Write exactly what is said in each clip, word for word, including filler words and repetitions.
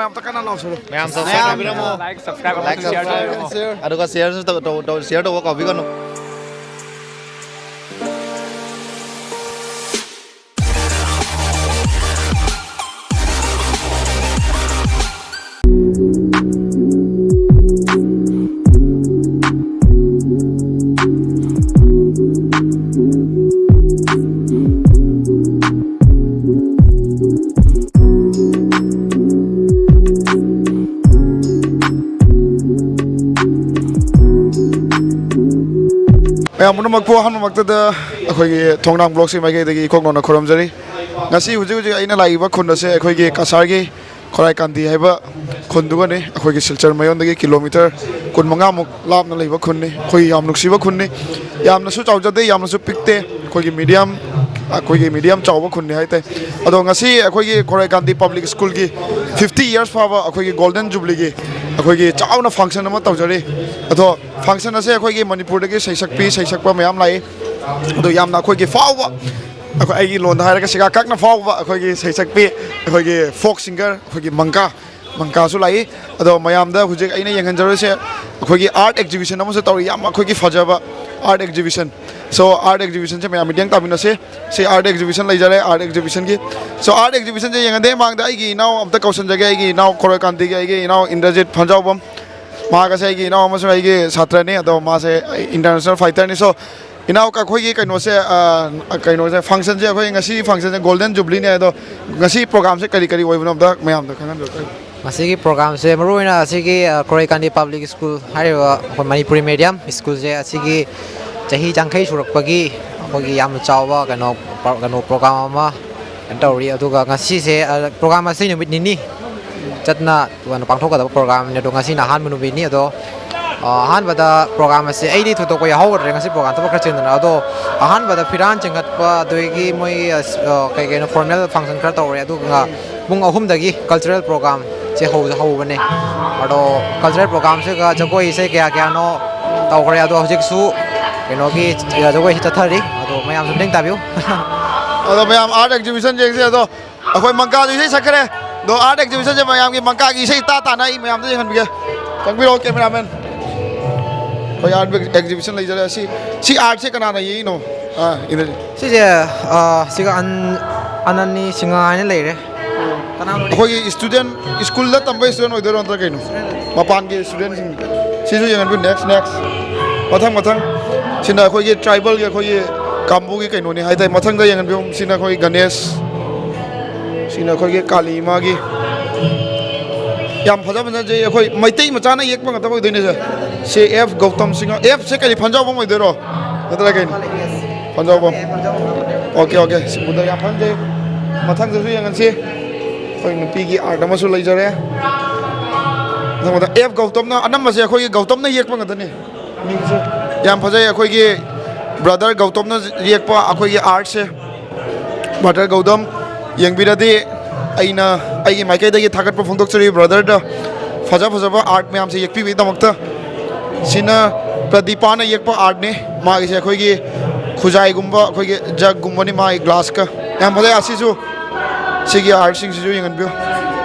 ꯑꯝꯇ ꯀꯟꯅ ꯂꯥꯎꯁꯜꯂꯨ꯫ ꯃꯌꯥꯝ subscribe ꯇꯧꯕꯤꯔꯝꯃꯣ꯫ Like, subscribe, like, share subscribe, ꯇꯧꯕꯤꯔꯝꯃꯣ꯫ Share꯫ ꯑꯗꯨꯒ share ꯁꯨ ꯇꯧ-, ꯇꯧ-, ꯇꯧ-, share ꯇꯧꯕ ꯀꯥꯎꯕꯤꯒꯅꯨ꯫ ꯃꯌꯥꯝ ꯄꯨꯝꯅꯃꯛꯄꯨ ꯑꯍꯥꯟꯕꯃꯛꯇꯗ ꯑꯩꯈꯣꯏꯒꯤ ꯊꯣꯡꯅꯥꯡ ꯕ꯭ꯂꯣꯛꯁꯤ ꯃꯥꯏꯀꯩꯗꯒꯤ ꯏꯀꯣꯛ ꯅꯧꯅ ꯈꯨꯔꯨꯝꯖꯔꯤ꯫ ꯉꯁꯤ ꯍꯧꯖꯤꯛ ꯍꯧꯖꯤꯛ ꯑꯩꯅ ꯂꯥꯛꯏꯕ ꯈꯨꯟ ꯑꯁꯦ ꯑꯩꯈꯣꯏꯒꯤ ꯀꯁꯥꯔꯒꯤ ꯈꯣꯔꯥꯏ ꯀꯥꯟꯗꯤ ꯍꯥꯏꯕ ꯈꯨꯟꯗꯨꯒꯅꯤ꯫ ꯑꯩꯈꯣꯏꯒꯤ ꯁꯤꯜꯆꯔ ꯃꯌꯣꯟꯗꯒꯤ ꯀꯤꯂꯣꯃꯤꯇꯔ ꯀꯨꯟꯃꯉꯥꯃꯨꯛ ꯂꯥꯞꯅ ꯂꯩꯕ ꯈꯨꯟꯅꯤ꯫ ꯑꯩꯈꯣꯏ ꯌꯥꯝ ꯅꯨꯡꯁꯤꯕ ꯈꯨꯟꯅꯤ꯫ ꯌꯥꯝꯅꯁꯨ ꯆꯥꯎꯖꯗꯦ, ꯌꯥꯝꯅꯁꯨ ꯄꯤꯛꯇꯦ꯫ ꯑꯩꯈꯣꯏꯒꯤ medium, ꯑꯩꯈꯣꯏꯒꯤ medium ꯆꯥꯎꯕ ꯈꯨꯟꯅꯤ ꯍꯥꯏꯇꯥꯏ꯫ ꯑꯗꯣ ꯉꯁꯤ ꯑꯩꯈꯣꯏꯒꯤ ꯈꯣꯔꯥꯏ ꯀꯥꯟꯗꯤ Public School ꯒꯤ fifty years ꯐꯥꯕ ꯑꯩꯈꯣꯏꯒꯤ Golden Jubilee ꯒꯤ ꯑꯩꯈꯣꯏꯒꯤ ꯆꯥꯎꯅ function ꯑꯃ ꯇꯧꯖꯔꯤ꯫ ꯑꯗꯣ function ꯑꯁꯦ ꯑꯩꯈꯣꯏꯒꯤ ꯃꯅꯤꯄꯨꯔꯗꯒꯤ ꯁꯩꯁꯛꯄꯤ, ꯁꯩꯁꯛꯄ ꯃꯌꯥꯝ ꯂꯥꯛꯏ꯫ ꯑꯗꯣ ꯌꯥꯝꯅ ꯑꯩꯈꯣꯏꯒꯤ ꯐꯥꯎꯕ, ꯑꯩꯈꯣꯏ, ꯑꯩꯒꯤ ꯂꯣꯟꯗ ꯍꯥꯏꯔꯒ ꯁꯤꯒꯥ ꯀꯛꯅ ꯐꯥꯎꯕ ꯑꯩꯈꯣꯏꯒꯤ ꯁꯩꯁꯛꯄꯤ, ꯑꯩꯈꯣꯏꯒꯤ folk singer, ꯑꯩꯈꯣꯏꯒꯤ ꯃꯪꯀꯥ, ꯃꯪꯀꯥꯁꯨ ꯂꯥꯛꯏ꯫ ꯑꯗꯣ ꯃꯌꯥꯝꯗ ꯍꯧꯖꯤꯛ ꯑꯩꯅ ꯌꯦꯡꯍꯟꯖꯔꯣꯏꯁꯦ, ꯑꯩꯈꯣꯏꯒꯤ art exhibition ꯑꯃꯁꯨ ꯇꯧꯔꯤ, ꯌꯥꯝ ꯑꯩꯈꯣꯏꯒꯤ ꯐꯖꯕ art exhibition꯫ So, art exhibition ꯁꯦ ꯃꯌꯥꯝ ꯃꯤꯠꯌꯦꯡ ꯇꯥꯃꯤꯟꯅꯁꯦ꯫ ꯁꯤ art exhibition ꯂꯩꯖꯔꯦ, art exhibition ꯒꯤ꯫ So, art exhibition ꯁꯦ ꯌꯦꯡꯍꯟꯗꯦ ꯃꯃꯥꯡꯗ ꯑꯩꯒꯤ ꯏꯅꯥꯎ ꯑꯝꯇ ꯀꯧꯁꯟꯖꯒꯦ, ꯑꯩꯒꯤ ꯏꯅꯥꯎ ꯈꯣꯔꯣꯏ ꯀꯥꯟꯇꯤꯒꯤ ꯑꯩꯒꯤ ꯏꯅꯥꯎ ꯏꯟꯗ꯭ꯔꯖꯤꯠ ꯐꯟꯖꯥꯎꯕꯝ꯫ ꯃꯥꯒꯁꯦ ꯑꯩꯒꯤ ꯏꯅꯥꯎ ꯑꯃꯁꯨꯡ ꯑꯩꯒꯤ ꯁꯥꯇ꯭ꯔꯅꯤ, ꯑꯗꯣ ꯃꯥꯁꯦ international fighter ꯅꯤ꯫ So, ꯏꯅꯥꯎ, ꯑꯩꯈꯣꯏꯒꯤ ꯀꯩꯅꯣꯁꯦ, ꯑ, ꯀꯩꯅꯣꯁꯦ, function ꯁꯦ, ꯑꯩꯈꯣꯏ ꯉꯁꯤ function ꯁꯦ Golden Jubilee ꯅꯦ, ꯑꯗꯣ ꯉꯁꯤ program ꯁꯦ ꯀꯔꯤ ꯀꯔꯤ ꯑꯣꯏꯕꯅꯣ ꯑꯝꯇ ꯃꯌꯥꯝꯗ ꯈꯪꯍꯟꯕꯤꯌꯨ꯫ ꯃꯁꯤꯒꯤ program ꯁꯦ ꯃꯔꯨꯑꯣꯏꯅ ꯑꯁꯤꯒꯤ, ꯑ, ꯈꯣꯔꯣꯏ ꯀꯥꯟꯗꯤ Public School ꯍꯥꯏꯔꯤꯕ ꯑꯩꯈꯣꯏ ꯃꯅꯤꯄꯨꯔꯤ medium school ꯁꯦ ꯑꯁꯤꯒꯤ ꯆꯍꯤ ꯌꯥꯡꯈꯩ ꯁꯨꯔꯛꯄꯒꯤ ꯑꯩꯈꯣꯏꯒꯤ ꯌꯥꯝꯅ ꯆꯥꯎꯕ ꯀꯩꯅꯣ, ꯀꯩꯅꯣ program ꯑꯃ ꯀꯩꯅꯣ ꯇꯧꯔꯤ꯫ ꯑꯗꯨꯒ ꯉꯁꯤꯁꯦ, ꯑ, program ꯑꯁꯤ ꯅꯨꯃꯤꯠ ꯅꯤꯅꯤ ꯆꯠꯅ ꯄꯥꯡꯊꯣꯛꯀꯗꯕ program ꯅꯤ꯫ ꯑꯗꯣ ꯉꯁꯤꯅ ꯑꯍꯥꯟꯕ ꯅꯨꯃꯤꯠꯅꯤ꯫ ꯑꯗꯣ, ꯑ, ꯑꯍꯥꯟꯕꯗ program ꯑꯁꯤ ꯑꯩꯗꯤ ꯊꯣꯏꯗꯣꯛꯄ ꯌꯥꯎꯍꯧꯗ꯭ꯔꯦ ꯉꯁꯤ program ꯊꯕꯛ ꯈꯔ ꯆꯤꯟꯗꯅ꯫ ꯑꯗꯣ ꯑꯍꯥꯟꯕꯗ ꯐꯤꯔꯥꯟ ꯆꯤꯡꯈꯠꯄ, ꯑꯗꯒꯤ ꯃꯣꯏ, ꯑ, ꯀꯩ ꯀꯩꯅꯣ formal function ꯈꯔ ꯇꯧꯔꯦ꯫ ꯑꯗꯨꯒ ꯄꯨꯡ ꯑꯍꯨꯝꯗꯒꯤ cultural program ꯁꯦ ꯍꯧ-, ꯍꯧꯕꯅꯦ꯫ ꯑꯗꯣ cultural program ꯁꯤꯒ ꯖꯒꯣꯏ ꯏꯁꯩ ꯀꯌꯥ ꯀꯌꯥꯅꯣ ꯇꯧꯈ꯭ꯔꯦ꯫ ꯑꯗꯣ ꯍꯧꯖꯤꯛꯁꯨ ꯀꯩꯅꯣꯒꯤ ꯖꯒꯣꯏꯁꯤ ꯆꯠꯊꯔꯤ꯫ ꯑꯗꯣ ꯃꯌꯥꯝꯁꯨ ꯃꯇꯦꯡ ꯇꯥꯕꯤꯌꯨ꯫ ꯑꯗꯣ ꯃꯌꯥꯝ art exhibition ꯌꯦꯡꯁꯦ꯫ ꯑꯗꯣ ꯑꯩꯈꯣꯏ ꯃꯪꯀꯥꯁꯨ ꯏꯁꯩ ꯁꯛꯈ꯭ꯔꯦ꯫ ꯑꯗꯣ ꯑꯥꯔꯠ ꯑꯦꯛꯖꯤꯕꯤꯁꯟꯁꯦ ꯃꯌꯥꯝꯒꯤ ꯃꯪꯀꯥꯒꯤ ꯏꯁꯩ ꯇꯥ ꯇꯥꯅ ꯑꯩ ꯃꯌꯥꯝꯗ ꯌꯦꯡꯍꯟꯕꯤꯒꯦ꯫ ꯆꯪꯕꯤꯔꯛꯑꯣ, ꯀꯦꯃꯦꯔꯥꯃꯦꯟ꯫ ꯑꯩꯈꯣꯏ ꯑꯥꯔꯠ ꯑꯦꯛꯖꯤꯕꯤꯁꯟ ꯂꯩꯖꯔꯦ꯫ ꯁꯤ, ꯁꯤ ꯑꯥꯔꯠꯁꯦ ꯀꯅꯥꯅ ꯌꯦꯛꯏꯅꯣ? ꯑꯥ, ꯏꯟꯗ꯭ꯔꯖꯤꯠ꯫ ꯁꯤꯁꯦ, ꯑꯥ, ꯁꯤꯒ ꯑꯟ-, ꯑꯅꯟꯅꯤ ꯁꯤꯡꯍ ꯍꯥꯏꯅ ꯂꯩꯔꯦ꯫ ꯀꯅꯥꯅꯣ? ꯑꯩꯈꯣꯏꯒꯤ ꯁ꯭ꯇꯨꯗꯦꯟ, ꯁ꯭ꯀꯨꯜꯗ ꯇꯝꯕ ꯁ꯭ꯇꯨꯗꯦꯟ ꯑꯣꯏꯗꯣꯏꯔꯣ, ꯅꯠꯇ꯭ꯔꯒ ꯀꯩꯅꯣ? ꯃꯄꯥꯟꯒꯤ ꯁ꯭ꯇꯨꯗꯦꯟꯁꯤꯡ꯫ ꯁꯤꯁꯨ ꯌꯦꯡꯍꯟꯕꯤꯌꯨ꯫ Next, next꯫ ꯃꯊꯪ, ꯃꯊꯪ꯫ ꯁꯤꯅ ꯑꯩꯈꯣꯏꯒꯤ ꯇ꯭ꯔꯥꯏꯕꯦꯜꯒꯤ, ꯑꯩꯈꯣꯏꯒꯤ ꯀꯥꯡꯕꯨꯒꯤ ꯀꯩꯅꯣꯅꯤ ꯍꯥꯏ ꯇꯥꯏ꯫ ꯃꯊꯪꯗ ꯌꯦꯡꯍꯟꯕꯤꯌꯨ꯫ ꯁꯤꯅ ꯑꯩꯈꯣꯏ ꯒꯅꯦꯁ꯫ ꯁꯤꯅ ꯑꯩꯈꯣꯏꯒꯤ ꯀꯥꯂꯤ ꯏꯃꯥꯒꯤ꯫ ꯌꯥꯝ ꯐꯖ ꯐꯖꯅ ꯌꯦꯛꯑꯦ꯫ ꯑꯩꯈꯣꯏ ꯃꯩꯇꯩ ꯃꯆꯥꯅ ꯌꯦꯛꯄ ꯉꯥꯛꯇ ꯑꯣꯏꯗꯣꯏꯅꯦ ꯁꯦ꯫ C F Gautam Singh. ꯑꯦꯐꯁꯦ ꯀꯔꯤ, ꯐꯟꯖꯥꯎꯕꯝ ꯑꯣꯏꯗꯣꯏꯔꯣ? ꯅꯠꯇ꯭ꯔꯒ ꯀꯩꯅꯣ? ꯐꯟꯖꯥꯎꯕꯝ꯫ Okay, okay. ꯁꯤ ꯎꯗ ꯌꯥꯝ ꯐꯖꯩ꯫ ꯃꯊꯪꯗꯁꯨ ꯌꯦꯡꯍꯟꯁꯤ꯫ ꯑꯩꯈꯣꯏ ꯅꯨꯄꯤꯒꯤ ꯑꯥꯔꯠ ꯑꯃꯁꯨ ꯂꯩꯖꯔꯦ꯫ ꯃꯊꯪ, ꯃꯊꯪ꯫ ꯑꯦꯐ ꯒꯧꯇꯝꯅ ꯑꯅꯝꯕꯁꯦ ꯑꯩꯈꯣꯏꯒꯤ ꯒꯧꯇꯝꯅ ꯌꯦꯛꯄ ꯉꯥꯛꯇꯅꯤ꯫ ꯃꯤꯡꯁꯦ ꯌꯥꯝ ꯐꯖꯩ꯫ ꯑꯩꯈꯣꯏꯒꯤ ꯕ꯭ꯔꯗꯔ ꯒꯧꯇꯝꯅ ꯌꯦꯛꯄ ꯑꯩꯈꯣꯏꯒꯤ ꯑꯥꯔꯠꯁꯦ꯫ ꯕ꯭ꯔꯗꯔ ꯒꯧꯇꯝ ꯌꯦꯡꯕꯤꯔꯗꯤ ꯑꯩꯅ ꯑꯩꯒꯤ ꯃꯥꯏꯀꯩꯗꯒꯤ ꯊꯥꯒꯠꯄ ꯐꯣꯡꯗꯣꯛꯆꯔꯤ ꯕ꯭ꯔꯗꯔꯗ꯫ ꯐꯖ ꯐꯖꯕ ꯑꯥꯔꯠ ꯃꯌꯥꯝꯁꯦ ꯌꯦꯛꯄꯤꯕꯒꯤꯗꯃꯛꯇ꯫ ꯁꯤꯅ ꯄ꯭ꯔꯗꯤꯄꯥꯅ ꯌꯦꯛꯄ ꯑꯥꯔꯠꯅꯤ꯫ ꯃꯥꯒꯤꯁꯦ ꯑꯩꯈꯣꯏꯒꯤ ꯈꯨꯖꯥꯏꯒꯨꯝꯕ, ꯑꯩꯈꯣꯏꯒꯤ ꯖꯒꯒꯨꯝꯕꯅꯤ ꯃꯥꯒꯤ ꯒ꯭ꯂꯥꯁꯀ꯫ ꯌꯥꯝ ꯐꯖꯩ꯫ ꯑꯁꯤꯁꯨ, ꯁꯤꯒꯤ ꯑꯥꯔꯠꯁꯤꯡꯁꯤꯁꯨ ꯌꯦꯡꯍꯟꯕꯤꯌꯨ꯫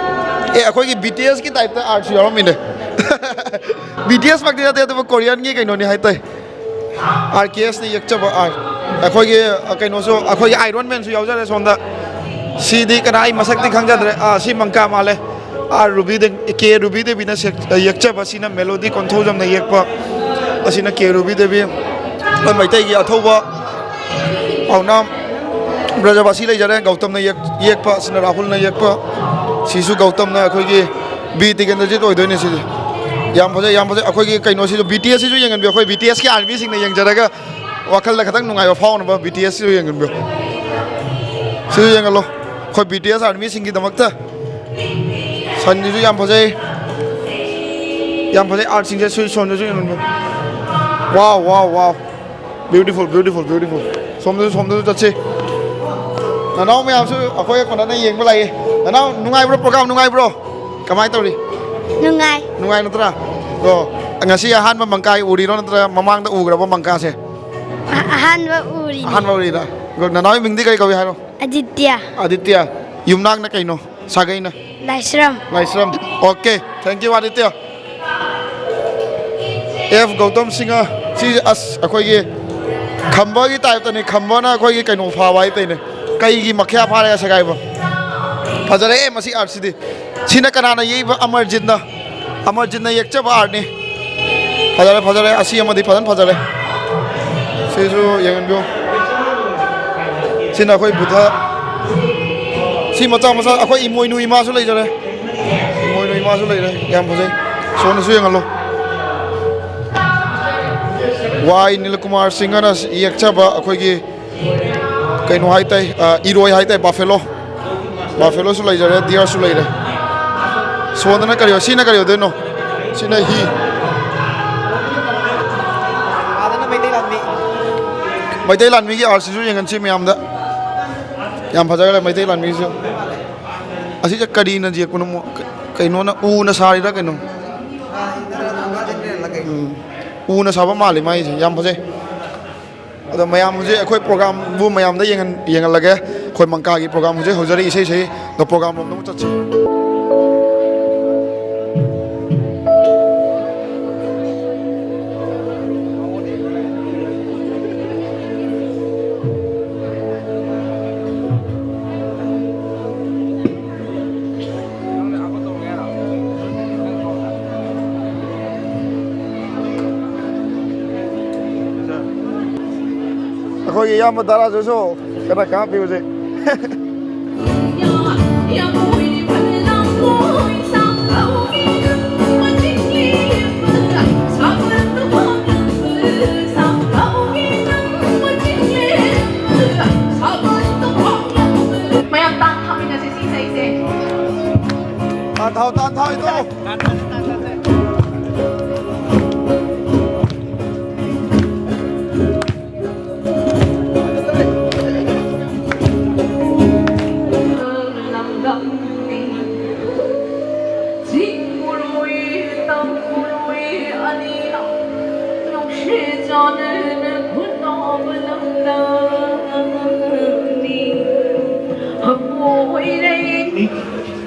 ꯑꯦ, ꯑꯩꯈꯣꯏꯒꯤ ꯕꯤ ꯇꯤ ꯑꯦꯁꯀꯤ ꯇꯥꯏꯞꯇ ꯑꯥꯔꯠꯁꯨ ꯌꯥꯎꯔꯝꯃꯤꯅꯦ꯫ ꯕꯤ ꯇꯤ ꯑꯦꯁꯃꯛꯇꯤ ꯅꯠꯇꯦ, ꯑꯗꯨꯕꯨ ꯀꯣꯔꯤꯌꯟꯒꯤ ꯀꯩꯅꯣꯅꯤ ꯍꯥꯏ ꯇꯥꯏ꯫ ꯑꯥꯔ ꯀꯦ ꯑꯦꯁꯅ ꯌꯦꯛꯆꯕ ꯑꯥꯔꯠ꯫ ꯑꯩꯈꯣꯏꯒꯤ, ꯑ, ꯀꯩꯅꯣꯁꯨ, ꯑꯩꯈꯣꯏꯒꯤ ꯑꯥꯏꯔꯣꯟ ꯃꯦꯟꯁꯨ ꯌꯥꯎꯖꯔꯦ ꯁꯣꯝꯗ꯫ ꯁꯤꯗꯤ ꯀꯅꯥ, ꯑꯩ ꯃꯁꯛꯇꯤ ꯈꯪꯖꯗ꯭ꯔꯦ꯫ ꯑꯥ, ꯁꯤ ꯃꯪꯀꯥ ꯃꯥꯜꯂꯦ꯫ ꯑꯥ, ꯔꯨꯕꯤ ꯗꯦ-, ꯀꯦ ꯔꯨꯕꯤ ꯗꯦꯕꯤꯅ ꯁꯦꯛ-, ꯌꯦꯛꯆꯕ꯫ ꯁꯤꯅ ꯃꯦꯂꯣꯗꯤ ꯀꯣꯟꯊꯧꯖꯝꯅ ꯌꯦꯛꯄ꯫ ꯑꯁꯤꯅ ꯀꯦ ꯔꯨꯕꯤ ꯗꯦꯕꯤ꯫ ꯑꯩꯈꯣꯏ ꯃꯩꯇꯩꯒꯤ ꯑꯊꯧꯕ ꯄꯥꯎꯅꯥ ꯕ꯭ꯔꯖꯕꯥꯁꯤ ꯂꯩꯖꯔꯦ꯫ ꯒꯧꯇꯝꯅ ꯌꯦꯛ-, ꯌꯦꯛꯄ꯫ ꯑꯁꯤꯅ ꯔꯥꯍꯨꯜꯅ ꯌꯦꯛꯄ꯫ ꯁꯤꯁꯨ ꯒꯧꯇꯝꯅ, ꯑꯩꯈꯣꯏꯒꯤ ꯕꯤ ꯇꯤꯀꯦꯟꯗ꯭ꯔꯖꯤꯠ ꯑꯣꯏꯗꯣꯏꯅꯦ ꯁꯤꯗꯤ꯫ ꯌꯥꯝ ꯐꯖꯩ, ꯌꯥꯝ ꯐꯖꯩ꯫ ꯑꯩꯈꯣꯏꯒꯤ ꯀꯩꯅꯣꯁꯤꯁꯨ, ꯕꯤ ꯇꯤ ꯑꯦꯁꯁꯤꯁꯨ ꯌꯦꯡꯍꯟꯕꯤꯌꯨ꯫ ꯑꯩꯈꯣꯏ ꯕꯤ ꯇꯤ ꯑꯦꯁꯀꯤ ꯑꯥꯔꯃꯤꯁꯤꯡꯅ ꯌꯦꯡꯖꯔꯒ ꯋꯥꯈꯜꯗ ꯈꯤꯇꯪ ꯅꯨꯡꯉꯥꯏꯕ ꯐꯥꯎꯅꯕ ꯕꯤ ꯇꯤ ꯑꯦꯁꯁꯤꯁꯨ ꯌꯦꯡꯍꯟꯕꯤꯌꯨ꯫ ꯁꯤꯁꯨ ꯌꯦꯡꯍꯜꯂꯣ꯫ ꯑꯩꯈꯣꯏ ꯕꯤ ꯇꯤ ꯑꯦꯁ ꯑꯥꯔꯃꯤꯁꯤꯡꯒꯤꯗꯃꯛꯇ꯫ ꯁꯟꯁꯤꯁꯨ ꯌꯥꯝ ꯐꯖꯩ꯫ ꯌꯥꯝ ꯐꯖꯩ ꯑꯥꯔꯠꯁꯤꯡꯁꯦ꯫ ꯁꯤ ꯁꯣꯝꯗꯁꯨ ꯌꯦꯡꯍꯟꯕꯤꯌꯨ꯫ Wow, wow, wow. Beautiful, beautiful, beautiful. ꯁꯣꯝꯗꯁꯨ, ꯁꯣꯝꯗꯁꯨ ꯆꯠꯁꯤ꯫ ꯅꯅꯥꯎ ꯃꯌꯥꯝꯁꯨ ꯑꯩꯈꯣꯏꯒ ꯀꯣꯟꯅꯅ ꯌꯦꯡꯕ ꯂꯥꯛꯏ꯫ ꯅꯅꯥꯎ, ꯅꯨꯡꯉꯥꯏꯕ꯭ꯔꯣ? ꯄ꯭ꯔꯣꯒ꯭ꯔꯥꯝ ꯅꯨꯡꯉꯥꯏꯕ꯭ꯔꯣ? ꯀꯃꯥꯏꯅ ꯇꯧꯔꯤ? ꯅꯨꯡꯉꯥꯏ꯫ ꯅꯨꯡꯉꯥꯏ ꯅꯠꯇ꯭ꯔꯥ? ꯑꯣ, ꯉꯁꯤ ꯑꯍꯥꯟꯕ ꯃꯪꯀꯥ ꯎꯔꯤꯔꯣ, ꯅꯠꯇ꯭ꯔꯒ ꯃꯃꯥꯡꯗ ꯎꯈ꯭ꯔꯕ ꯃꯪꯀꯥꯁꯦ? ꯑ-, ꯑꯍꯥꯟꯕ ꯎꯔꯤꯅꯦ꯫ ꯑꯍꯥꯟꯕ ꯎꯔꯤꯔꯥ? ꯑꯗꯣ ꯅꯅꯥꯎꯒꯤ ꯃꯤꯡꯗꯤ ꯀꯔꯤ ꯀꯧꯏ ꯍꯥꯏꯔꯣ? ꯑꯗꯤꯇ꯭ꯌ꯫ ꯑꯗꯤꯇ꯭ꯌ꯫ ꯌꯨꯝꯅꯥꯛꯅ ꯀꯩꯅꯣ? ꯁꯥꯒꯩꯅ? Laishram. Laishram. Okay, thank you, Aditya. F Gautam Singh. ꯁꯤ ꯑꯁ ꯑꯩꯈꯣꯏꯒꯤ ꯈꯝꯕꯒꯤ type ꯇꯅꯤ, ꯈꯝꯕꯅ ꯑꯩꯈꯣꯏꯒꯤ ꯀꯩꯅꯣ ꯐꯥꯕ ꯍꯥꯏꯇꯥꯏꯅꯦ, ꯀꯩꯒꯤ ꯃꯈ꯭ꯌꯥ ꯐꯥꯔꯦ ꯁꯦꯒꯥꯏꯕ꯫ ꯐꯖꯔꯦ ꯃꯁꯤ artꯁꯤꯗꯤ꯫ ꯁꯤꯅ ꯀꯅꯥꯅ ꯌꯦꯛꯏꯕ? ꯑꯃꯔꯖꯤꯠꯅ꯫ ꯑꯃꯔꯖꯤꯠꯅ ꯌꯦꯛꯆꯕ artꯅꯤ꯫ ꯐꯖꯔꯦ, ꯐꯖꯔꯦ꯫ ꯑꯁꯤ ꯑꯃꯗꯤ ꯐꯖꯅ ꯐꯖꯔꯦ꯫ ꯁꯤꯁꯨ ꯌꯦꯡꯍꯟꯕꯤꯌꯨ꯫ ꯁꯤꯅ ꯑꯩꯈꯣꯏ ꯕꯨꯙ꯫ ꯁꯤ ꯃꯆꯥ ꯃꯆꯥ ꯑꯩꯈꯣꯏ ꯏꯃꯣꯏꯅꯨ ꯏꯃꯥꯁꯨ ꯂꯩꯖꯔꯦ꯫ ꯏꯃꯣꯏꯅꯨ ꯏꯃꯥꯁꯨ ꯂꯩꯔꯦ꯫ ꯌꯥꯝ ꯐꯖꯩ꯫ ꯁꯣꯝꯗꯁꯨ ꯌꯦꯡꯍꯜꯂꯣ꯫ ꯋꯥꯏ ꯅꯤꯂꯀꯨꯃꯥꯔ ꯁꯤꯡꯍꯅ ꯌꯦꯛꯆꯕ ꯑꯩꯈꯣꯏꯒꯤ ꯀꯩꯅꯣ ꯍꯥꯏꯇꯥꯏ, ꯑ, ꯏꯔꯣꯏ ꯍꯥꯏꯇꯥꯏ, buffalo꯫ Buffaloꯁꯨ ꯂꯩꯖꯔꯦ, deerꯁꯨ ꯂꯩꯔꯦ꯫ ꯁꯣꯝꯗꯅ ꯀꯔꯤ ꯑꯣꯏ-, ꯁꯤꯅ ꯀꯔꯤ ꯑꯣꯏꯗꯣꯏꯅꯣ? ꯁꯤꯅ ꯍꯤ꯫ ꯑꯥꯗꯅ ꯃꯩꯇꯩ ꯂꯥꯟꯃꯤ꯫ ꯃꯩꯇꯩ ꯂꯥꯟꯃꯤꯒꯤ artꯁꯤꯁꯨ ꯌꯦꯡꯍꯟꯁꯤ ꯃꯌꯥꯝꯗ꯫ ꯌꯥꯝ ꯐꯖꯈ꯭ꯔꯦ ꯃꯩꯇꯩ ꯂꯥꯟꯃꯤꯁꯨ꯫ ꯑꯁꯤꯁꯦ ꯀꯔꯤꯅ ꯌꯦꯛꯄꯅꯣ? ꯀꯩꯅꯣꯅ, ꯎꯅ ꯁꯥꯔꯤꯔꯥ ꯀꯩꯅꯣ? ꯎꯝ꯫ ꯎꯅ ꯁꯥꯕ ꯃꯥꯜꯂꯤ ꯃꯥꯏꯁꯦ꯫ ꯌꯥꯝ ꯐꯖꯩ꯫ ꯑꯗꯣ ꯃꯌꯥꯝ ꯍꯧꯖꯤꯛ ꯑꯩꯈꯣꯏ programꯕꯨ ꯃꯌꯥꯝꯗ ꯌꯦꯡꯍꯟ-, ꯌꯦꯡꯍꯜꯂꯒꯦ꯫ ꯑꯩꯈꯣꯏ ꯃꯪꯀꯥꯒꯤ program ꯍꯧꯖꯤꯛ ꯍꯧꯖꯔꯤ, ꯏꯁꯩ ꯏꯁꯩ꯫ ꯑꯗꯣ program ꯂꯣꯝꯗ ꯑꯃꯨꯛ ꯆꯠꯁꯤ꯫ ꯑꯩꯈꯣꯏꯒꯤ ꯏꯌꯥꯝꯕ ꯗꯥꯔꯥꯁꯨ ꯀꯟꯅ ꯀꯥꯞꯄꯤ ꯍꯧꯖꯤꯛ꯫ ꯃꯌꯥꯝ ꯇꯥꯟ ꯊꯥꯃꯤꯟꯅꯁꯤ ꯁꯤ ꯏꯁꯩꯁꯦ꯫ ꯇꯥꯟꯊꯧ, ꯇꯥꯟꯊꯧ, ꯏꯇꯥꯎ꯫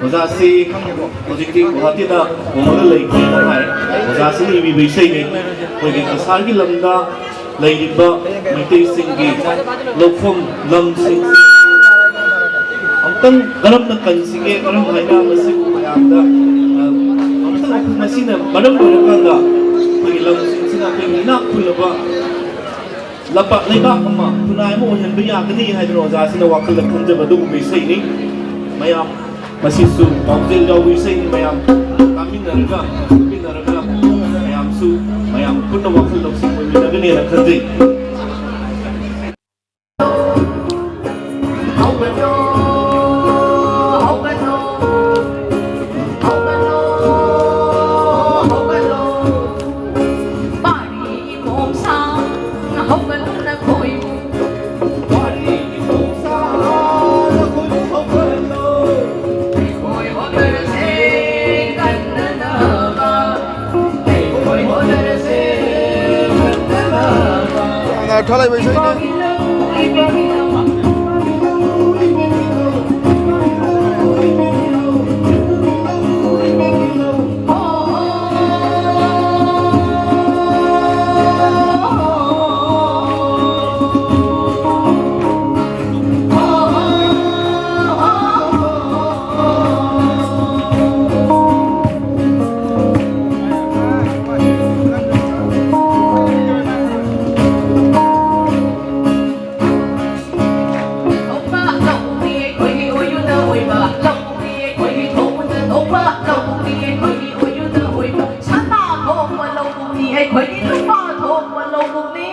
ꯑꯣꯖꯥꯁꯤ ꯍꯧꯖꯤꯛꯇꯤ ꯒꯨꯋꯥꯍꯥꯇꯤꯗ ꯍꯣꯡꯂꯒ ꯂꯩꯈ꯭ꯔꯦꯅ ꯍꯥꯏ꯫ ꯑꯣꯖꯥꯁꯤꯅ ꯏꯕꯤꯕ ꯏꯁꯩꯅꯤ꯫ ꯑꯩꯈꯣꯏꯒꯤ ꯀꯁꯥꯔꯒꯤ ꯂꯝꯗ ꯂꯩꯔꯤꯕ ꯃꯩꯇꯩꯁꯤꯡꯒꯤ ꯂꯧꯐꯝ ꯂꯝꯁꯤꯡ ꯑꯃꯨꯛꯇꯪ ꯀꯔꯝꯅ ꯀꯟꯁꯤꯒꯦ, ꯀꯔꯝ ꯍꯥꯏꯅ ꯃꯁꯤꯕꯨ ꯃꯌꯥꯝꯗ, ꯑ, ꯑꯃꯨꯛꯇꯪ ꯑꯩꯈꯣꯏ ꯃꯁꯤꯅ ꯃꯔꯝ ꯑꯣꯏꯔꯀꯥꯟꯗ ꯑꯩꯈꯣꯏꯒꯤ ꯂꯝꯁꯤꯡꯁꯤꯅ ꯑꯩꯈꯣꯏꯒꯤ ꯏꯅꯥꯛ ꯈꯨꯜꯂꯕ ꯂꯝꯄꯥꯛ ꯂꯩꯕꯥꯛ ꯑꯃ, ꯈꯨꯟꯅꯥꯏ ꯑꯃ ꯑꯣꯏꯍꯟꯕ ꯌꯥꯒꯅꯤ ꯍꯥꯏꯗꯅ ꯑꯣꯖꯥꯁꯤꯅ ꯋꯥꯈꯜꯗ ꯈꯟꯖꯕ ꯑꯗꯨꯒꯨꯝꯕ ꯏꯁꯩꯅꯤ꯫ ꯃꯌꯥꯝ ꯃꯁꯤꯁꯨ ꯄꯥꯎꯖꯦꯜ ꯌꯥꯎꯕ ꯏꯁꯩꯅꯤ꯫ ꯃꯌꯥꯝ ꯇꯥꯃꯤꯟꯅꯔꯒ, ꯐꯝꯃꯤꯟꯅꯔꯒ ꯃꯌꯥꯝꯁꯨ, ꯃꯌꯥꯝ ꯄꯨꯟꯅ ꯋꯥꯈꯜ ꯂꯧꯁꯤꯡ ꯑꯣꯏꯃꯤꯟꯅꯒꯅꯦꯅ ꯈꯟꯖꯩ꯫ ꯌꯥꯝꯅ ꯑꯔꯊ ꯂꯩꯕ ꯏꯁꯩꯅꯤ꯫ ꯑꯩꯈꯣꯏꯒꯤ ꯅꯨꯄꯥ ꯊꯣꯛꯄ ꯂꯧꯕꯨꯛꯅꯤ꯫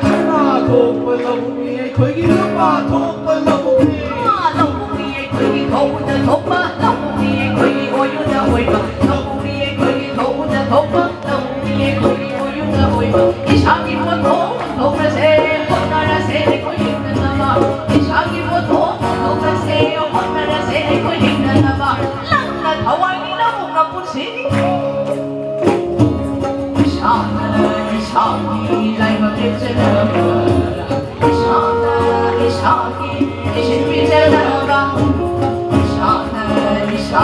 ꯁꯅꯥ ꯊꯣꯛꯄ ꯂꯧꯕꯨꯛꯅꯤ, ꯑꯩꯈꯣꯏꯒꯤ ꯅꯨꯄꯥ ꯊꯣꯛꯄ ꯂꯧꯕꯨꯛꯅꯤ꯫ ꯂꯧꯕꯨꯛꯅꯤ ꯑꯩꯈꯣꯏꯒꯤ ꯊꯣꯛꯄꯗ ꯊꯣꯛꯄ ꯂꯧꯕꯨꯛꯅꯤ, ꯑꯩꯈꯣꯏꯒꯤ ꯑꯣꯏꯔꯨꯗ ꯑꯣꯏꯕ ꯂꯧꯕꯨꯛꯅꯤ, ꯑꯩꯈꯣꯏꯒꯤ ꯊꯣꯛꯄꯗ ꯊꯣꯛꯄ ꯂꯧꯕꯨꯛꯅꯤ, ꯑꯩꯈꯣꯏꯒꯤ ꯑꯣꯏꯔꯨꯗ ꯑꯣꯏꯕ ꯏꯁꯥꯒꯤ ꯄꯣꯠꯊꯣꯛ ꯄꯨꯊꯣꯛꯂꯁꯦ, ꯍꯣꯠꯅꯔꯁꯦ ꯑꯩꯈꯣꯏ ꯍꯤꯡꯅꯅꯕ꯫ ꯏꯁꯥꯒꯤ ꯄꯣꯠꯊꯣꯛ ꯄꯨꯊꯣꯛꯂꯁꯦ, ꯍꯣꯠꯅꯔꯁꯦ ꯑꯩꯈꯣꯏ ꯍꯤꯡꯅꯅꯕ꯫ ꯂꯪꯅ ꯊꯋꯥꯏꯅꯤ ꯂꯧꯕꯨꯛꯅ ꯄꯨꯟꯁꯤꯅꯤ꯫ ꯏꯁꯥꯅ ꯏꯁꯥꯒꯤ ꯂꯥꯏꯕꯛ ꯂꯦꯞꯆꯅꯕ, ꯏꯁꯥꯅ ꯏꯁꯥꯒꯤ ꯏꯁꯤꯡ ꯄꯤꯖꯅꯕ, ꯏꯁꯥꯅ ꯏꯁꯥ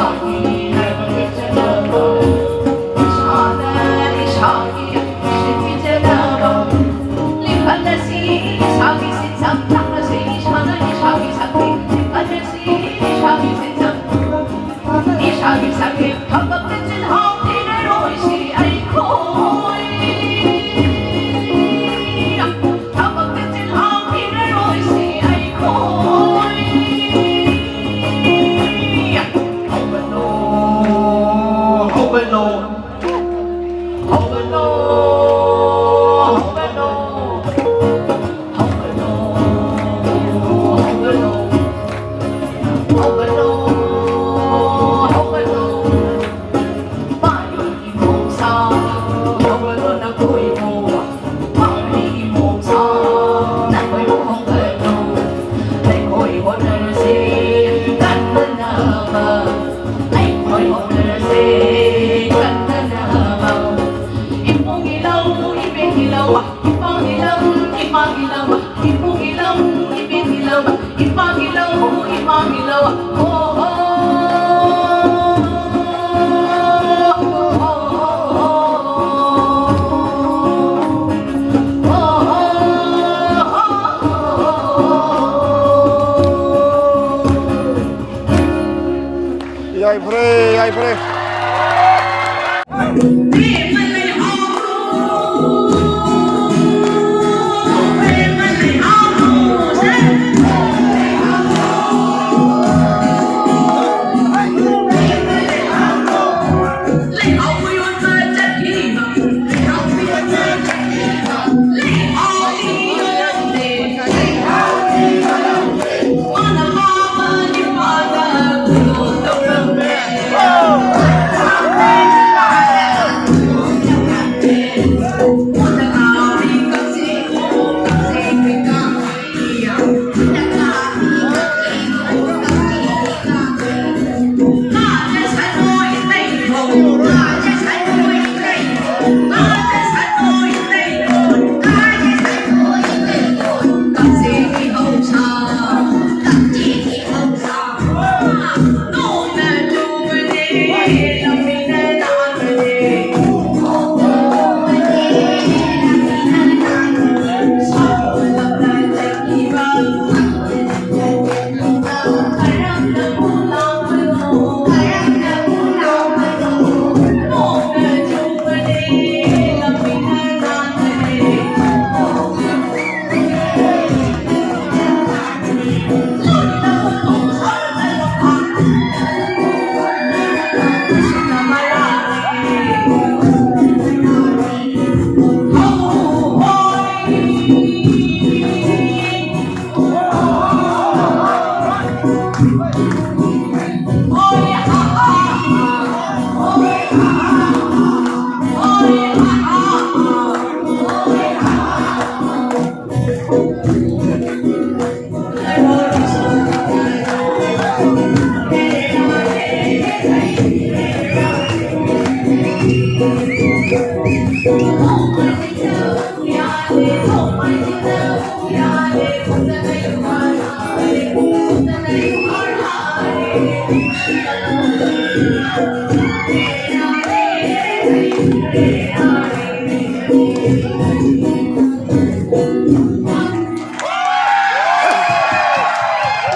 ꯌꯥꯏꯐꯔꯦ, ꯌꯥꯏꯐꯔꯦ꯫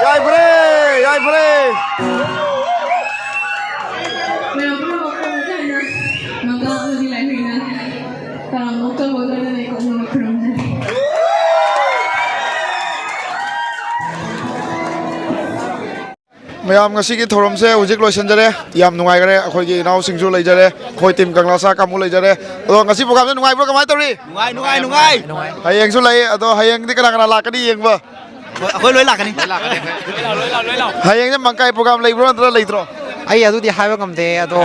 ꯌꯥꯏꯐꯔꯦ, ꯌꯥꯏꯐꯔꯦ꯫ ꯃꯉꯥ ꯑꯃꯗꯤ ꯂꯥꯏꯍꯨꯏꯅ ꯇꯔꯥꯃꯨꯛ ꯇꯧꯕ ꯂꯣꯏꯅ ꯂꯩꯀꯣꯛꯅꯕ ꯈꯨꯔꯨꯝꯖꯔꯤ꯫ ꯃꯌꯥꯝ, ꯉꯁꯤꯒꯤ ꯊꯧꯔꯝꯁꯦ ꯍꯧꯖꯤꯛ ꯂꯣꯏꯁꯤꯟꯖꯔꯦ꯫ ꯌꯥꯝ ꯅꯨꯡꯉꯥꯏꯈꯔꯦ꯫ ꯑꯩꯈꯣꯏꯒꯤ ꯏꯅꯥꯎꯁꯤꯡꯁꯨ ꯂꯩꯖꯔꯦ, ꯑꯩꯈꯣꯏ ꯇꯤꯝ ꯀꯪꯂꯥ ꯁꯥ ꯀꯥꯡꯕꯨ ꯂꯩꯖꯔꯦ꯫ ꯑꯗꯣ ꯉꯁꯤ ꯄ꯭ꯔꯣꯒ꯭ꯔꯥꯝꯁꯦ ꯅꯨꯡꯉꯥꯏꯕ꯭ꯔꯣ, ꯀꯃꯥꯏꯅ ꯇꯧꯔꯤ? ꯅꯨꯡꯉꯥꯏ, ꯅꯨꯡꯉꯥꯏ, ꯅꯨꯡꯉꯥꯏ꯫ ꯍꯌꯦꯡꯁꯨ ꯂꯩ꯫ ꯑꯗꯣ ꯍꯌꯦꯡꯗꯤ ꯀꯅꯥ ꯀꯅꯥ ꯂꯥꯛꯀꯅꯤ ꯌꯦꯡꯕ? ꯑꯩꯈꯣꯏ ꯂꯣꯏ ꯂꯥꯛꯀꯅꯤ꯫ ꯍꯌꯦꯡꯁꯦ ꯃꯪꯀꯥꯏ ꯄ꯭ꯔꯣꯒ꯭ꯔꯥꯝ ꯂꯩꯕ꯭ꯔꯣ, ꯅꯠꯇ꯭ꯔꯒ ꯂꯩꯇ꯭ꯔꯣ? ꯑꯩ ꯑꯗꯨꯗꯤ ꯍꯥꯏꯕ ꯉꯝꯗꯦ, ꯑꯗꯣ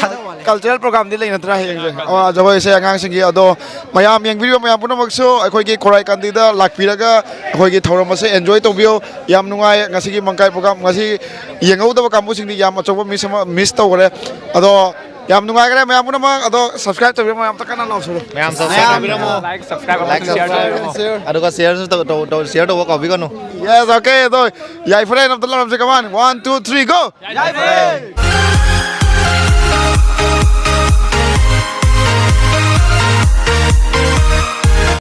ꯊꯥꯖꯕ ꯋꯥꯠꯂꯦ꯫ ꯀꯜꯆꯔꯦꯜ ꯄ꯭ꯔꯣꯒ꯭ꯔꯥꯝꯗꯤ ꯂꯩꯅꯗ꯭ꯔꯥ ꯍꯌꯦꯡꯁꯦ? ꯑꯣ, ꯖꯒꯣꯏꯁꯦ ꯑꯉꯥꯡꯁꯤꯡꯒꯤ꯫ ꯑꯗꯣ ꯃꯌꯥꯝ, ꯌꯦꯡꯕꯤꯔꯤꯕ ꯃꯌꯥꯝ ꯄꯨꯝꯅꯃꯛꯁꯨ ꯑꯩꯈꯣꯏꯒꯤ ꯈꯣꯔꯥꯏ ꯀꯥꯟꯗꯤꯗ ꯂꯥꯛꯄꯤꯔꯒ ꯑꯩꯈꯣꯏꯒꯤ ꯊꯧꯔꯝ ꯑꯁꯦ ꯑꯦꯟꯖꯣꯏ ꯇꯧꯕꯤꯌꯨ꯫ ꯌꯥꯝ ꯅꯨꯡꯉꯥꯏ ꯉꯁꯤꯒꯤ ꯃꯪꯀꯥꯏ ꯄ꯭ꯔꯣꯒ꯭ꯔꯥꯝ꯫ ꯉꯁꯤ ꯌꯦꯡꯍꯧꯗꯕ ꯀꯥꯡꯕꯨꯁꯤꯡꯗꯤ ꯌꯥꯝ ꯑꯆꯧꯕ ꯃꯤꯁ ꯑꯃ ꯃꯤꯁ ꯇꯧꯈ꯭ꯔꯦ꯫ ꯑꯗꯣ ꯌꯥꯝ ꯅꯨꯡꯉꯥꯏꯈ꯭ꯔꯦ ꯃꯌꯥꯝ ꯄꯨꯝꯅꯃꯛ꯫ ꯑꯗꯣ ꯁꯕꯁꯀ꯭ꯔꯥꯏꯕ ꯇꯧꯕꯤꯔꯝꯃꯣ, ꯌꯥꯝ ꯀꯟꯅ ꯂꯥꯎꯁꯜꯂꯨ꯫ ꯃꯌꯥꯝ ꯁꯕꯁꯀ꯭ꯔꯥꯏꯕ ꯇꯧꯕꯤꯔꯝꯃꯣ꯫ ꯂꯥꯏꯛ, ꯁꯕꯁꯀ꯭ꯔꯥꯏꯕ, ꯂꯥꯏꯛ, ꯑꯃꯁꯨꯡ ꯁꯤꯌꯥꯔ ꯁꯕꯁꯀ꯭ꯔꯥꯏꯕ꯫ ꯇꯧꯕꯤꯔꯝꯃꯣ꯫ ꯑꯗꯨꯒ ꯁꯤꯌꯥꯔꯁꯨ ꯇꯧ-, ꯇꯧ-, ꯇꯧ-, ꯁꯤꯌꯥꯔ ꯇꯧꯕ ꯀꯥꯎꯕꯤꯒꯅꯨ꯫ Yes, okay, ꯑꯗꯣ ꯌꯥꯏꯐꯔꯦ ꯍꯥꯏꯅ ꯑꯝꯇ ꯂꯥꯎꯔꯝꯁꯦ, come on, one, two, three, go! ꯌꯥꯏꯐꯔꯦ!